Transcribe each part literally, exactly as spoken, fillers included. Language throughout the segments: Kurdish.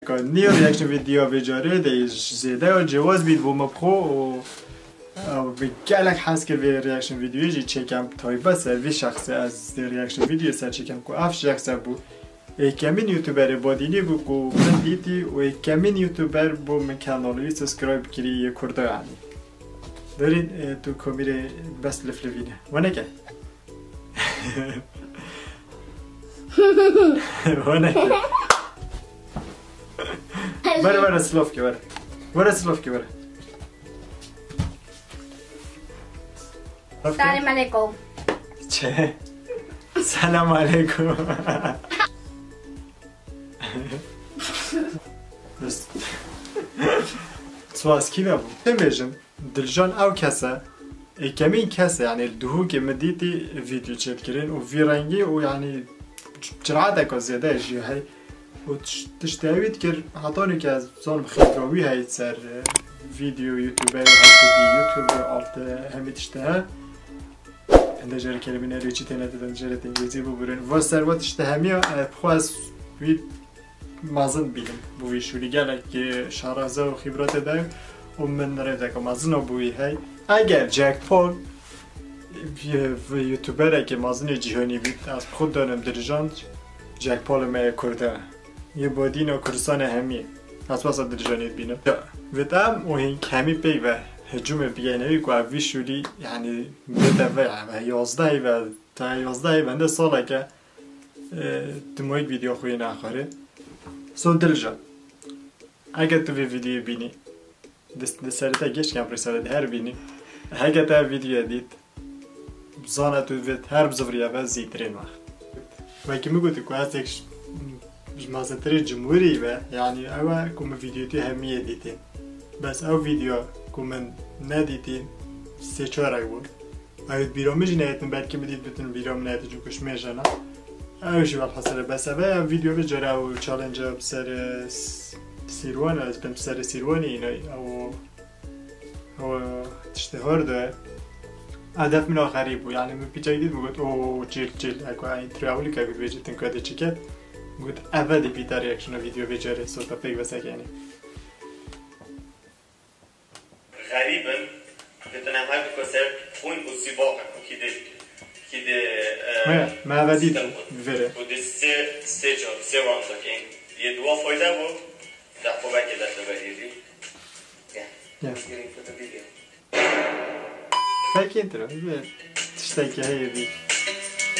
Nî reaction video vê carê de zêde ya cêwaz bît bo me xwe û, û bi gelek hez kir vê reaction videoyê jî çêkem taybet ser vî şexsê ez dê reaction video ser çêkem ku ev şexse bû êkemîn youtuberê badînî bû ku min dîtî û êkemîn youtuber bû min kanalî subscribe kirî yê kurda yanî. Derîn, e, tu komîrê bes liflivîne. Weneke. Weneke. Were, were, silav ke, were. Were, silav ke, were. Silav ke. Selam aleykum. Çe? Selam aleykum. Swaz kî ve bû? Tê bêjim. Dilcan ew kes e, êkemîn kes e, yanî li Duhokê min dîtî vîdeo çêdikirin û vî rengî û yanî ciraeteke zêde jî hey. Û tiş-, tiştê wî dikir, heta nûke ez zanim xîbra wî hey ser, e, vîdeo, YouTube, her tiştî YouTube, alt, e, hemî tiştê he. Hinde jê re kelimên erêçî têne didin, jê re têngêzî bibirin. Va ser va tiştê hemiya, e, bi xwe ez wî mezin bînim. Bo vî şûlî gelek, e, şaraze û xîbretê de û min rêdeka mezin a bo wî hey. Eger Jack Paul, e, vî youtuberekê mezin ê cîhanî bît, ez bi xwe danim Dilcan Jack Paul me yê Kurd e. Yê badîna Kurdistanê hemî. Ez wesa Dilcanê dibînim. Ya, vêt em û hîn hemî pêk ve hicûmê bigeyne wî ku ev vî şûlî, yanî, bête ve, yanî, yazdehê ve, ta yazdehê ve, hinde saleke, e, tu moyek vîdeo xwe yê naxwarê. So Dilcan, eger tu vê vîdeoyê bînî, di, di serê te geş kem rê serê di her bînî. Heke te vîdeoyê dît, zana tu vê her bi zivriya ve zîtirên wext. Wekî min gotî ku ez yek ji, ji mezintirê cumhurî ve, yanî ew e ku min vîdeoyê tu hemiyê dîtîn. Bes ew vîdeo ku min nedîtîn, sê çarek bûn. Ew ê bîra min jî neyetin, belkî min dît bitin bîra min neyetin, çunku ji mêje ne. Ew jî welhasil e bes ev e, ev vîdeo vê cara ew challenge bi ser, e, s-, sîrwan e, ez bin bi ser sîrwanê îne, ew, ew tiştê hard e. Hedef min a xerîb bû, yanî min pîçek dît, min got, "O, çêl, çêl, eko, ey, triawlî ke got, vêjî tin kode çiket." Got, "Eve dî bîta reaction a vîdeo vê carê, sota pêk vesekenî." Xerîb in, didine her du ku ser xwîn û sîbaq e, ku kî dê, kî dê, e, me, me eve dît sitem xwe. Vêre. Û di sê, sê car, sê wan dakên. Yê duwa fayda bû, da xwe belkê dest ve hêjî. Ya. Ya. Gerek foto video. Fekê tira, vê tiştekî heye bî.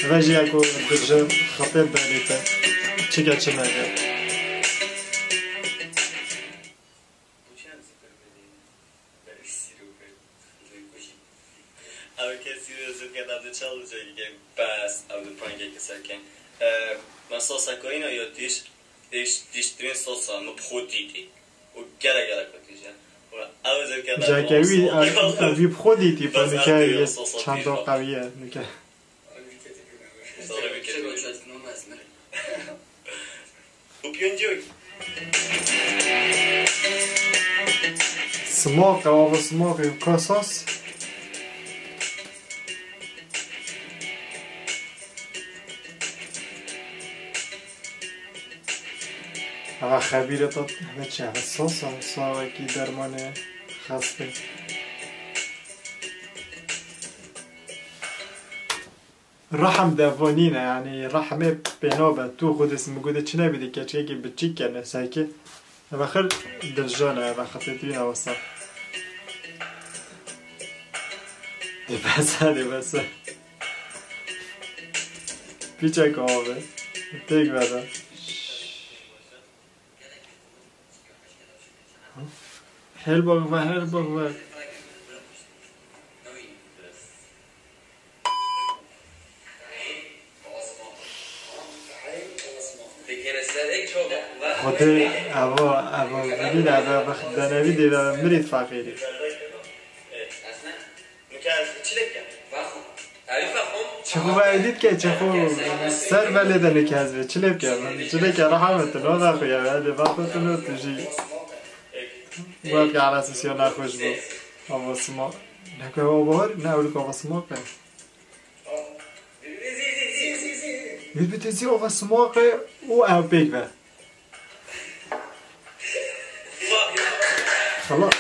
Ve jî ya ku dibijin xetê berê te. Çike çi neke. Ew kes sîrê zirketa de challenge-ekî bes ew li prankekî ser ken. E, me sosa koyna ya tîş, tîş, tîştirîn sosa, min bi xwe dîtî. Û gelek, gelek xwe tîş e. Û ew zirketa Jeke wî, ew vî bi xwe dîtî, bes ew nike yê sosa çanda tîş qewî ye, nike. Û piyoncu. Smoke, ava smoke, kasas. Ava xebîre tat, ava çi, ava sosa, sosa ki dermanê xastê. Rehm de vo nîne, yanî rehmê pê nabe. Tu xwe dê min gode çi nebî de keçekê biçîk kene seke. Eve xir diljan e, eve xetetirîn e wisa. Dê bese, dê bese. Piçek abi. Tek veda. Her bak ve, her bak ve. Xwedê eva, eva, bilî ne, eva, eva, denevî dê, eva, mirî feqîrî. Çi xwe ve edît ke, çi xwe ser belê de nike ez vê. Çi lê bike? Çi lê ke rehametin, o da xwe ya, hadi vaxtin o tu jî. Wek ala sesyon naxweş bû. Ava sima. Ne ke o bahar, ne ewlik ava sima ke. Wî bi tezî ava sima ke û ew pêk ve. Xelas.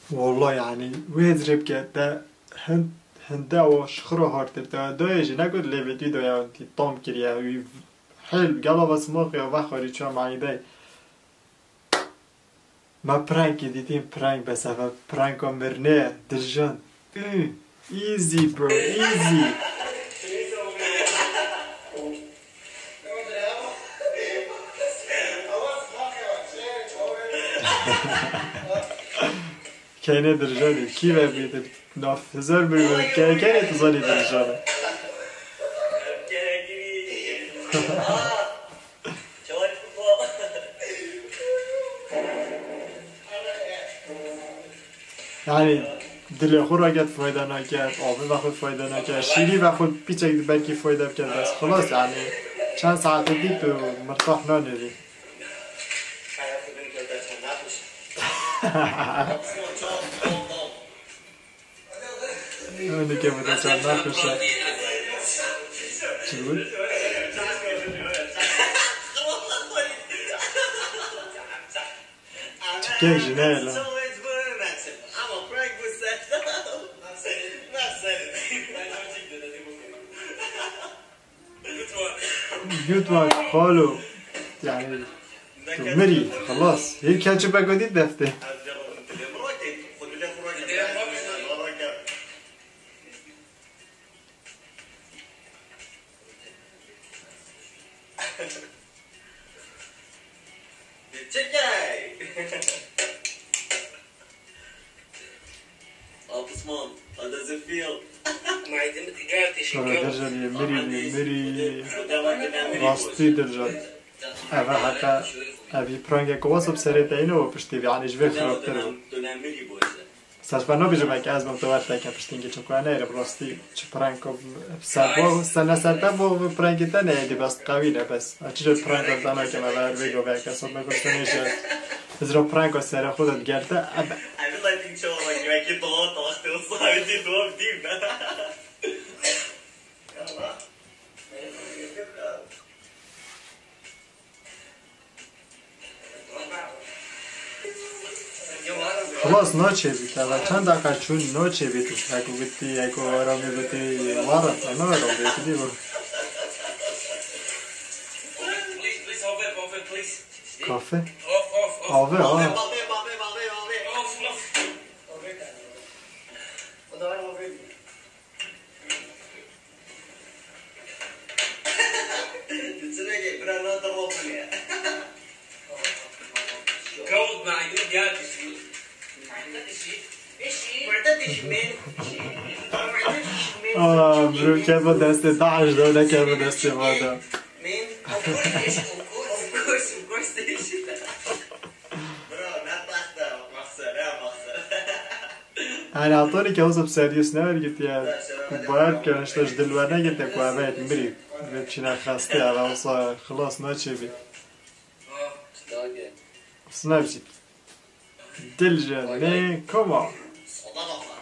Wallah, yanî wê hizrê bike te hin-, hinde o şixiro hartir te dayê jî negot lê vê videoya wî tam kiriye, wî hêl gela ve simoqê ve xwarî çûye maîdeyê. Me prankê dîtîn, prank bes, eve pranka mirinê ye, dirjan. Ü, easy bro, easy. Keyne dirjanê, kî ve bîtir? Naf hezar bir ve, ke-, keyne tu zanî dirjanê? Yani dilê xwe raket fayda naket, avê ve xwe fayda naket, şîrî ve xwe piçek di belkî fayda biket, bes xelas yani çend saete dî tu mirtah nanêrî. Öndeki bu da çar naxuşa. Çi bu? Çikek ji ne la? Good one, xalo. Yani tu mirî, xelas. Hê keçi peko dî deftê. Çekey! Alpısman, how does it feel? Şara dercan ye, mirî, ye, mirî. Rastî dercan. Eve heta, ev yî prangeke wasa bi serê te yîne û piştî vî, yanî ji vê xirabtir bû. Serf ben nabêjim eke ez bim te wer teke piştî, çunku ne, bi rastî çi prank o, ser bo, se ne ser te bo, bi prankê te ne, êdî bes qewî ne, bes. Ez çi cor prank te nakem, eve her vê goveke sot me kuştene jî. Ez ro prank o sere xwe de digerte, ebe. I feel like inşallah, like, belki doğa taktı, o sahibi doğa değil mi? Xilas naçêbî, te ve çend deqa çûn naçêbî tu. Eko gotî, eko aramê gotî, wara, te ne aramê gotî bu. Kafe? Ave, ha. Aa, bro, keve destê DAIŞ de, ne keve destê vada. Bro, ne taxta, maxsar, ya maxsar. Yani Antonî ke wisa bi seriyos newergirtiye, ku bawer bikin, işte ji dil wernegirtiye ku eve yek mirî. Vê biçîne xestê, eve wisa xilas naçêbî. Wisa nebijî. Dil ji nê koma.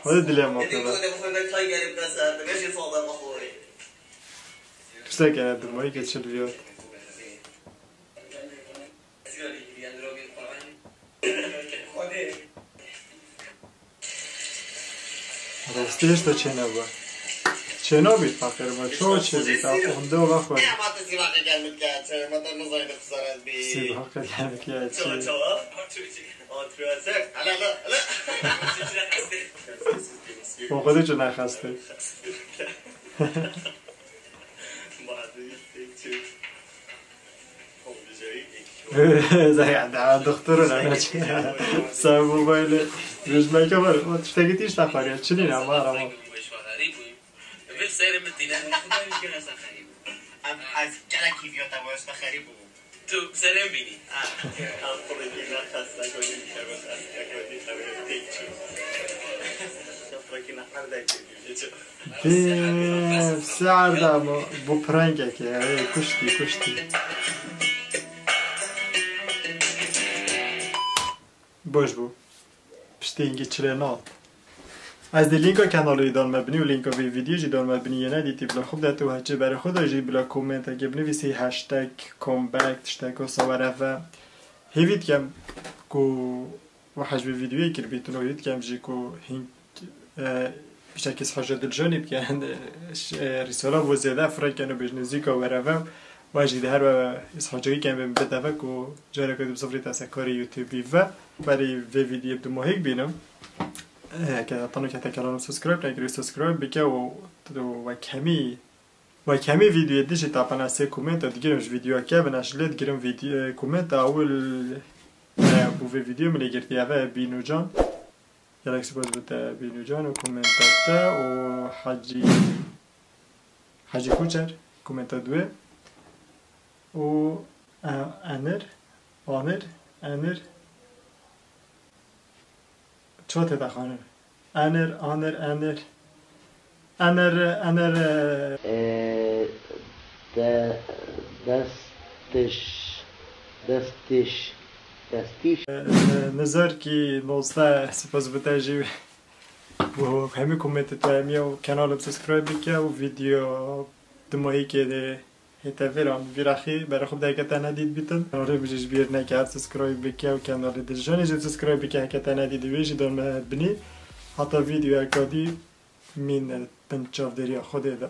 Hadi dilê ma te be. Tiştek ene dimayî ke çil viyot. Rastî hêşta çênebû. Çênabît feqîr me, çawa çêbît? Hûn de vexwe. Sî bi heqê gelmik ya çi. O xwedê çi nexestê. Zehra, daha doktorun ana çi. Sen mobaylê. Rejmeke var. O tiştekî tîş nexwariye. Çinî ne, ama arama. Em ez gelekî viya te westa xerîb bûm. Tu serê bînî. Ha. Em xwedî ne xesta godî kevin, ez te godî xewê têk çû. Şefrekî ne erdekê bî. Dê, se erdem o. Bu prankekê, ey, kuştî, kuştî. Baş bû. Piştî hingî çile nat. Ez dê lînka kanalê dan me binî û lînka vê vîdyoyê jî dan me binî yê nedîtî bila xwe bide tu hecê berê xwe de jî bila komentekê binivîsî hashtag comeback tiştek wisa whatever. Hêvî dikem ku we hej vê vîdyoyê kiribîtin û hêvî dikem jî ku hîn, e, pişekî îshaca diljanî bikin, e, ş-, e, rîsola bo zêde firêken û bêjin nêzîka were ve. Wan jî di her we îshacayî kem bê min bide ve ku careke di bi zifrî te ser karê YouTubeî ve. Berî vê vîdyoyê bi dumahîk bînim. E, ke tano ke te kanalim subscribe nekirî, subscribe bike û, û we kemî, we kemî vîdyoyê din jî tapena sê komenta digirim ji vîdyoya kevin, ez ji lê digirim vîdyo, e, komenta ewil, e, bû vê vîdyoyê min lê girtiye ve Bînûcan. Gelek spas bi te Bînûcan û komenta te û Hecî, Hecî Koçer komenta duê û, e, Enir, Anir, Enir. Ço tê de xanin? Enir, Anir, Enir. Enir, Enir, e, E, de, destiş, destiş, destiş. E, Nizar ki nozdeh, spas bi te jî. Bu hemî komentê tu hemî û kanalim subscribe bike û video dimahîkê de hête vêran vîraxî berê xwe bide ke te nedît bîtin. Kanalê min jî ji bîr neke subscribe bike û kanalê Diljanê jî subscribe bike heke te nedît wê jî dan me binî. Hata videoyeka dî mîn bin çavdêriya Xwedê de.